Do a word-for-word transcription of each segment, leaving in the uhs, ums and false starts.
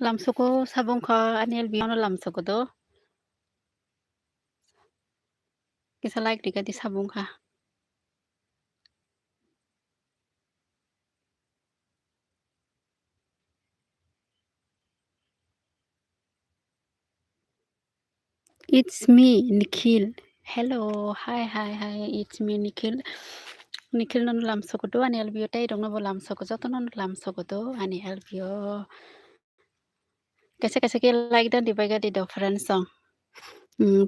Lamsoko sabung kha, ani L B O no lamsoko do. Kisa like rika di sabung kha. It's me, Nikhil. Hello, hi, hi, hi, it's me, Nikhil. Nikhil nono lamsoko do, ani L B O tei rokno bo lamsoko, joto nono lamsoko do, ani L B O. Kaisa kaisa khe like dan di bai gadi do friends song. Hmm,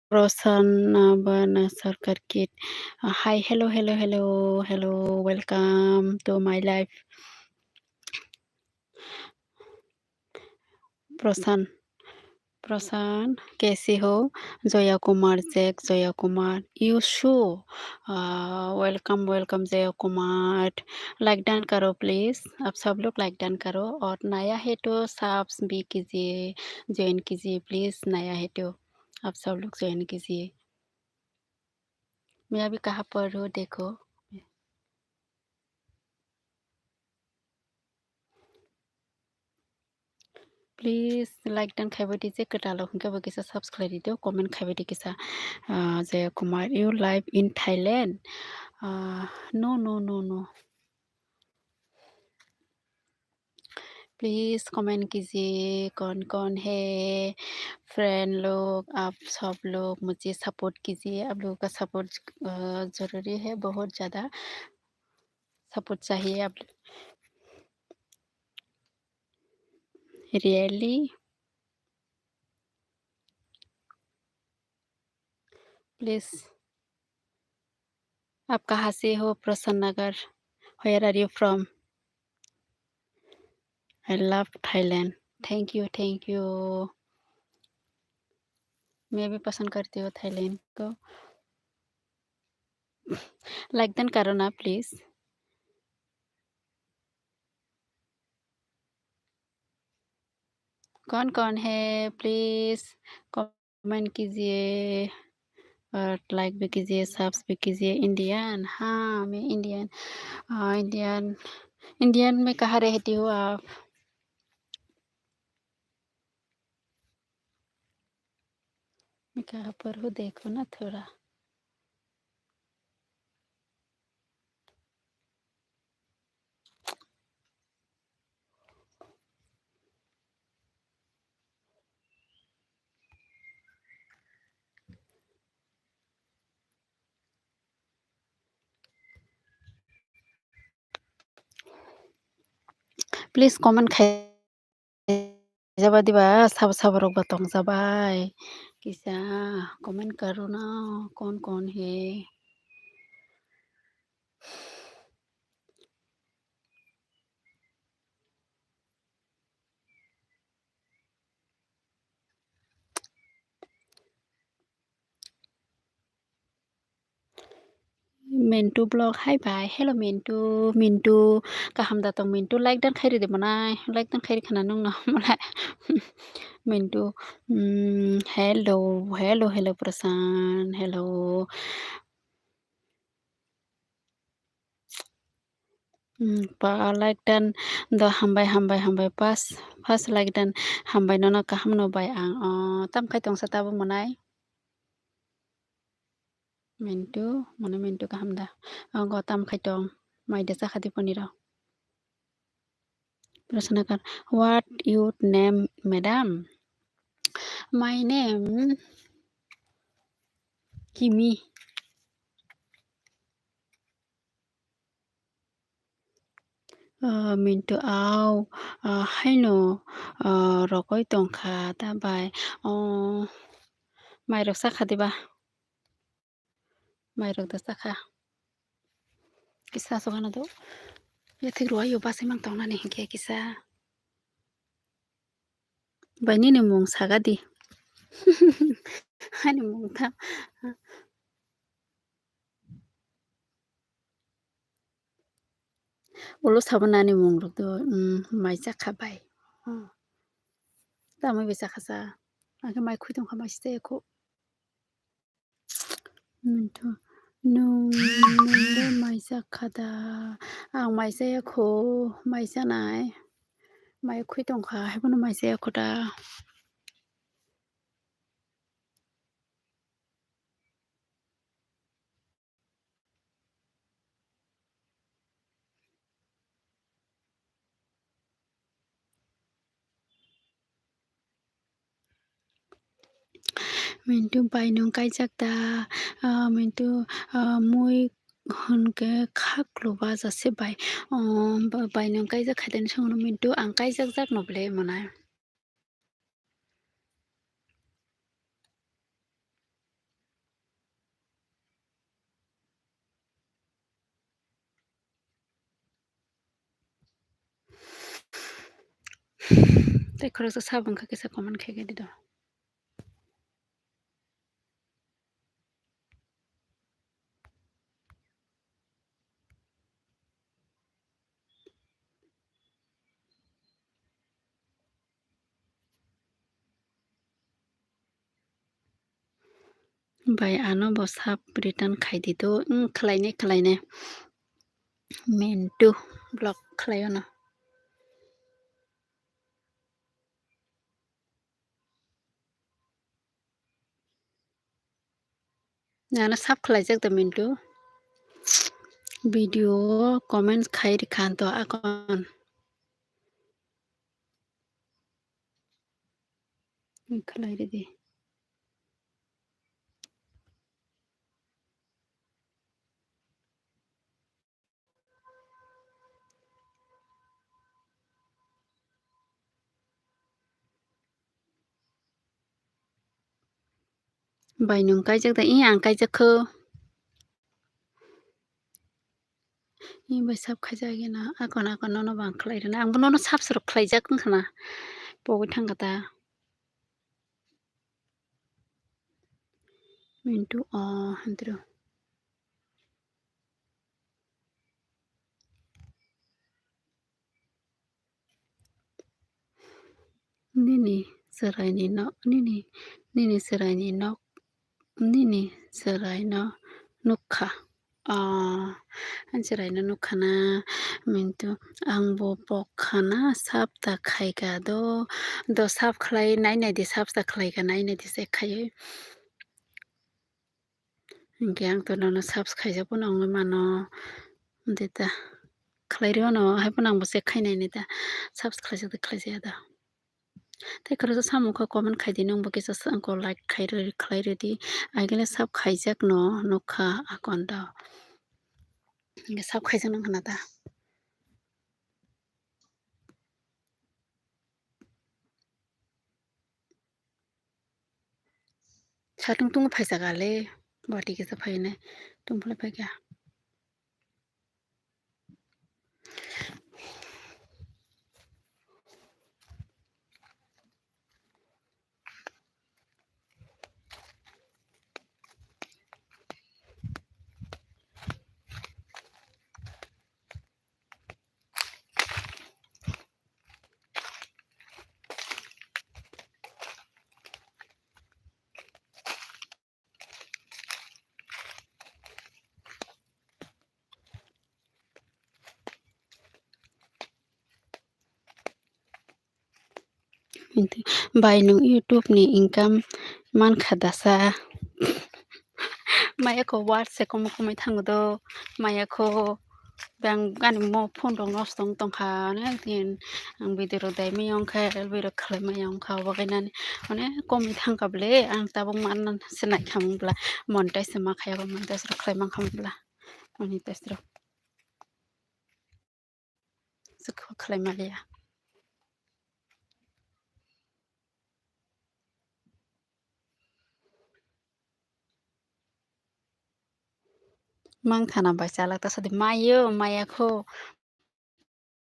Prasanna Bana Sarkar Kit. Uh, hi, hello, hello, hello, hello, welcome to my life. Prasan, Prasan, kaise ho? Joya Kumar, Jack, Joya Kumar. You show. Uh, welcome, welcome, Joya Kumar. Like dan karo, please. आप सब लोग like dan karo. और नया है तो subs भी कीजिए, join कीजिए, please. नया है तो आप सब लोग join कीजिए. मैं अभी कहाँ पर हूँ, देखो. Please, like dan khaibai di je kwtal rok, hwnkhe bo kisa subscribe di do, comment khaibai di kisa. Ah, Jaya Kumar, you live in Thailand? Ah, no, no, no, no. Please comment कीजिए, कौन कौन है friend लोग, आप सब लोग मुझे support कीजिए, आप लोगों का support, अ, ज़रूरी है बहुत ज़्यादा, support चाहिए आप लोग। Really? Please. आप कहाँ से हो? प्रसन्न नगर. Where are you from? I love Thailand. Thank you, thank you. मैं भी पसंद करती हूँ थाईलैंड को. Like dan karo na, please. कौन कौन है, please comment कीजिए और like भी कीजिए, subs भी कीजिए. Indian, हाँ, मैं Indian. अ, Indian, Indian में कहाँ रहती हो आप? मैं कहाँ पर हूँ, देखो ना थोड़ा. Please comment khai jaba diba, sabo sabo rok ba tong jabai. Kisa comment karo na, kon kon he. Mintu vlog, hi bhai, hello Mintu, Mintu, kaham da tong Mintu, like dan khairi de monai, like dan khairi khana nung no malai. Mintu, mm, hello, hello, hello Prashan, hello. Hmm, pa like dan do hambai, hambai, hambai. Pas, pas like dan hambai nono kaham no bai ang. O, tam khai tongsa tabuk monai. Mintu, mone Mintu kaham da. Ang go tam khai tong. Mai de sakha di poni rok. Prasna kar, what your name, madam? My name Kimi. Ah, Mintu au, ah, haino, ah, rokoi tongkha ta bai. Oh, mai rok sakha diba? Mai rok da sakha. Kisa asok ano do. Yathik rwai yo basai mang tongnani hinkhe kisa. Bai nini mung saga di. Ani mung ta. Ulo sabo nani mung rok do, um, mai chakha bai. Oh. Tamoi bai chakha sa. Akhe mai khwi tongkha mai site kho. Nwng, nwng, nwng le mai chakha da? Ang mai chaya kho, mai chanai. Mai khwi tongkha, haiphano mai chaya kho ta. Mintu bai nwng kaijak da, ah, Mintu, ah, mui hwnkhe kha kwlwba jase bai, oh, ba-, bai nwng kaijak khaidani songno Mintu ang kaijak jak no ble mwnai. Tei khoroksa sabo wngkha kisa comment khaikhe di do. Bai ano bo sub return khai di do, wng khlainai khlainai. Mintu block khlaio no. Nana sub khlaijak da Mintu. Video o comments khai rikha to akon. Khlai ridi. Bai nwng kaijak da? Ih, ang kaijak kho. Ih, bai sub khaijak gina. Akon, akon nono bang khlai rwna. Ang bo nono sub surok khlaijak wngkha na. Pogwi thangkha ta. Mintu, oh, hantro. Nini chwraini no, nini, nini chwraini nok, nini chwraino nukha. Ah, ang chwraino nukha na, Mintu, ang bo pokha na, sub ta khaika do, do sub khlai nai nai di, sub ta khlaika nai nai di se khaiwi. Hinkhe ang to nono subs khaijak phano wngwi mano. Dita khlai rwno, hai phano ang bo check khai nai nita. Subs khlaijak de khlaijak ya da. Tei khoroksa samung kha comment khai di, nwng bo kisa sa-, angkho like khai rw, khlai rw di. Agile sub khaijak no nukha akon do. Hinkhe sub khaijak nang khna da. Satung tung phaisa kale, bati kisa phainai, tung phulai phaikha. Bai nwng YouTube ni income mankha dasa. Maya kho watch se komo komoi thango do. Maya kho bang ani mo phone rok nosto wng tongkha. Onek din ang video rok dai maya wngkha, L B rok khlai maya wngkha, obo khe nani onek komoi thangkha bwle. Ang tabuk manna se naikha mung bwla, monetize se ma khaya ba, monetize rok khlai mankha mung bwla, monetize rok. Swkha khlai maliya. Mang khana bai chalak ta sadi mayo maya kho.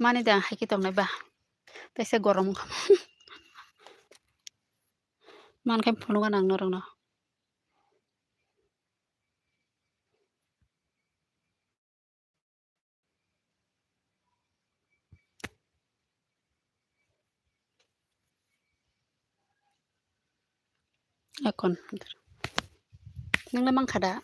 Mani da hai khe tongnai ba. Taisa gorom wngkha. Man khe phunuk gana ang norokno. Akon. Nang le mankha da?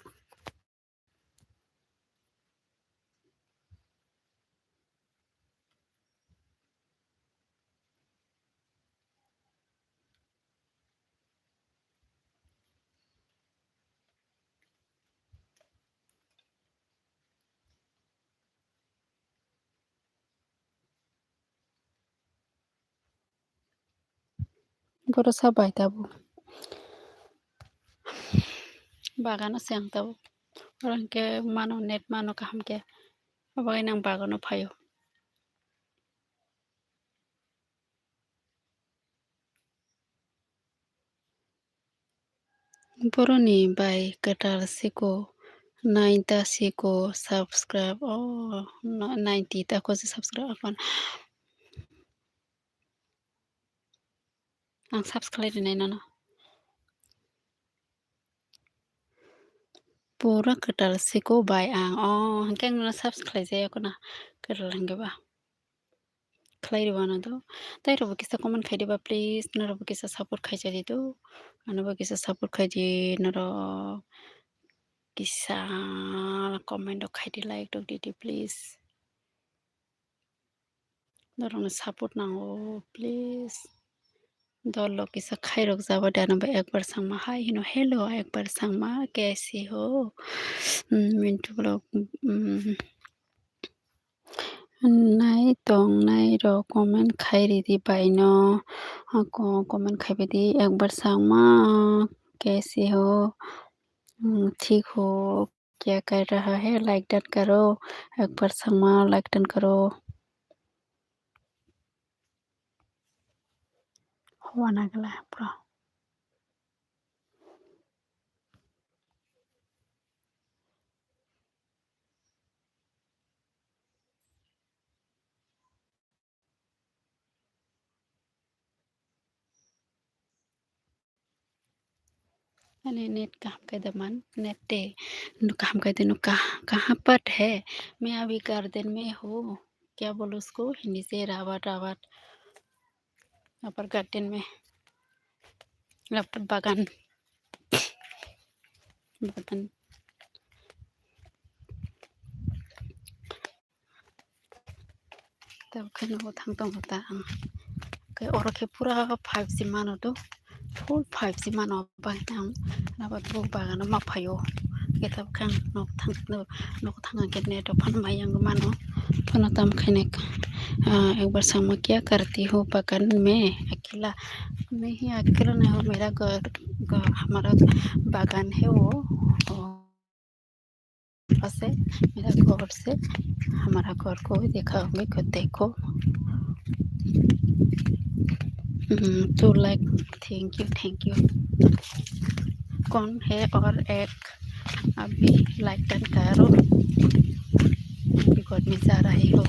Boro sa bai tabuk. Bagano se ang tabuk. Oro hwnkhe mano, net mano kaham khe. Abo bai nang bagano phaio. Boroni bai kwtal siko, ninety siko subscribe, oh, no, ninety ta ko subscribe apan. Ang subscribe rinai nono. Pura kwtal siko bai ang. Oh, hwnkhe ang nono subscribe jaya kono. Kwtal hwnkhe ba. Khlai rwano do. Tai rwbo kisa comment khai diba, please. Norokbo kisa support khai chai di do. Anobo kisa support khai di norok. Kisa comment rok khai di, like rok di di, please. Norokno support nango, please. Dol rok kisa khairok jaba de, ano ba ekbar sangma hai hino, "Hello, ekbar sangma, kaise ho?" Hmm, Mintu vlog, hmm. Nai tong nai rok comment khai ridi bai no. Ako comment khai bidi ekbar sangma, kaise ho? Hmm, thik ho, kya kar raha hai, like dan karo, ekbar sangma like dan karo. Hoana gala, bro. Ani net kaham khai da man, net te, nu kaham khai de nu kah-, kahan pat hai, main abhi garden mein hu, kya bolo usko, Hindi se rabat, rabat, upper garden mein, rabat bagan, bagan. Tabuk khe nogo thang tongo ta ang. Khe oro khe pura five G mano do. Full five G mano, bai ang rabat bo bagano ma phaio. Khe tabuk khe ang nogo thang, nogo thang khe net rok phano mai yang mano. Phano tam khe nek, ah, ekbar sangma kya karti ho bagan mein akela. Nahi akela nahi ho mera ghar, ghar, hamara bagan hai wo. Ho. से मेरा घर से हमारा घर को भी देखा होंगे, खुद देखो। हम्म, तो like, thank you, thank you। कौन है और एक अभी like done करो, अभी घर में जा रही हो।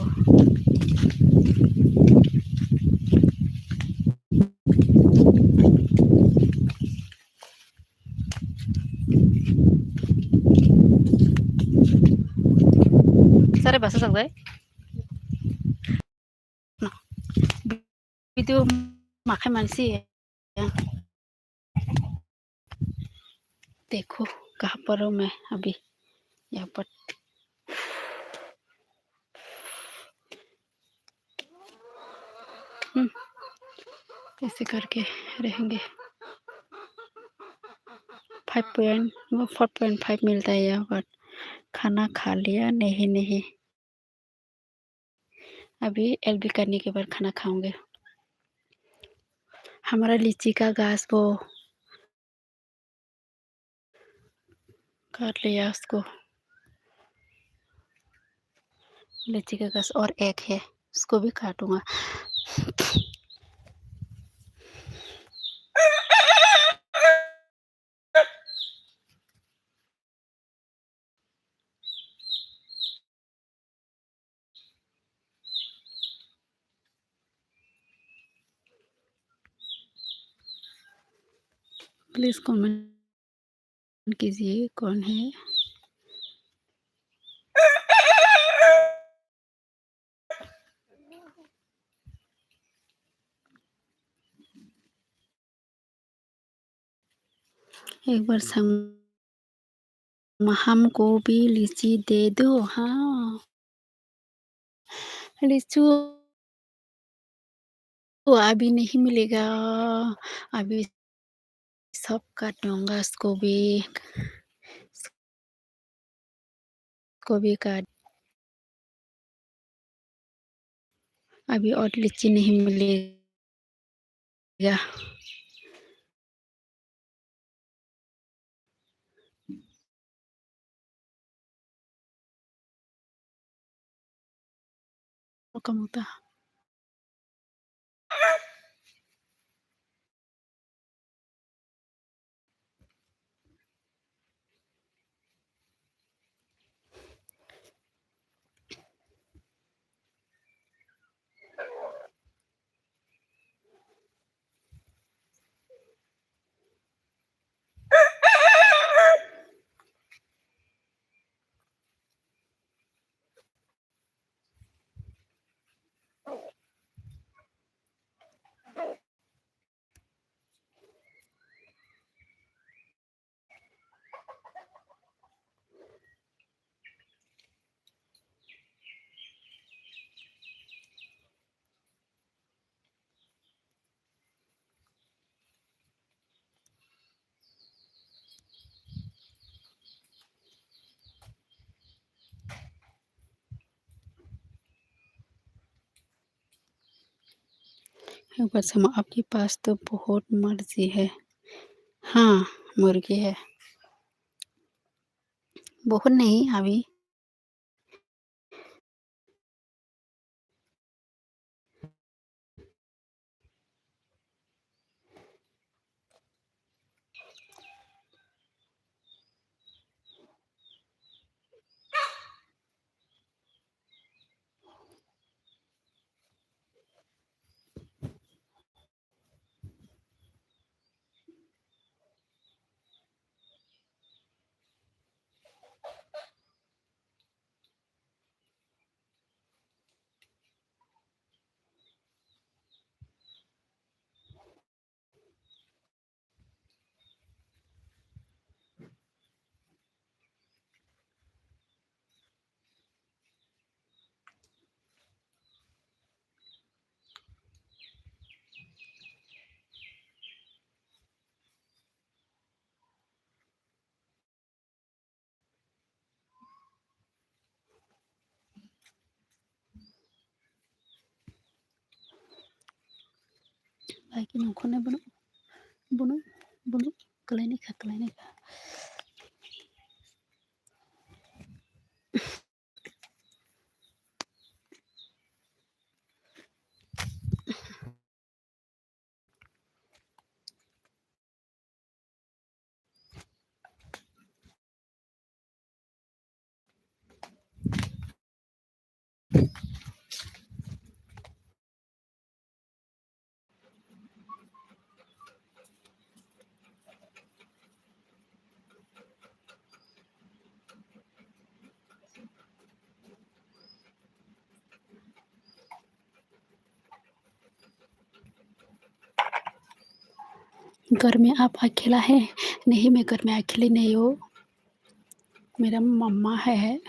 Sare basa sakjai. Video makhai mansi. देखो कहाँ पर हूँ मैं अभी, यहाँ पर। हम्म, ऐसे करके रहेंगे। Five point, वो four point five मिलता है यहाँ पर। खाना खा लिया? नहीं, नहीं। अभी एलबी करने के बाद खाना खाऊंगे। हमारा लीची का घास वो काट लिया उसको। लीची का घास और एक है, उसको भी काटूंगा। Please comment कीजिए कौन है। एक बार संग महम को भी लीची दे दो। हाँ, लीचू अभी नहीं मिलेगा, अभी सब काट दूंगा उसको भी, उसको भी काट। अभी और लीची नहीं मिलेगा। kamung ta. एक बार समा आपके पास तो बहुत मर्जी है। हाँ, मुर्गी है। बहुत नहीं अभी। Bai khe nongkhornai bono, bono, bono kwlainai kha, kwlainai kha. घर में आप अकेला है? नहीं, मैं घर में अकेली नहीं हूँ, मेरा मम्मा है।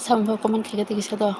Samung comment khaikhe tei kisa do.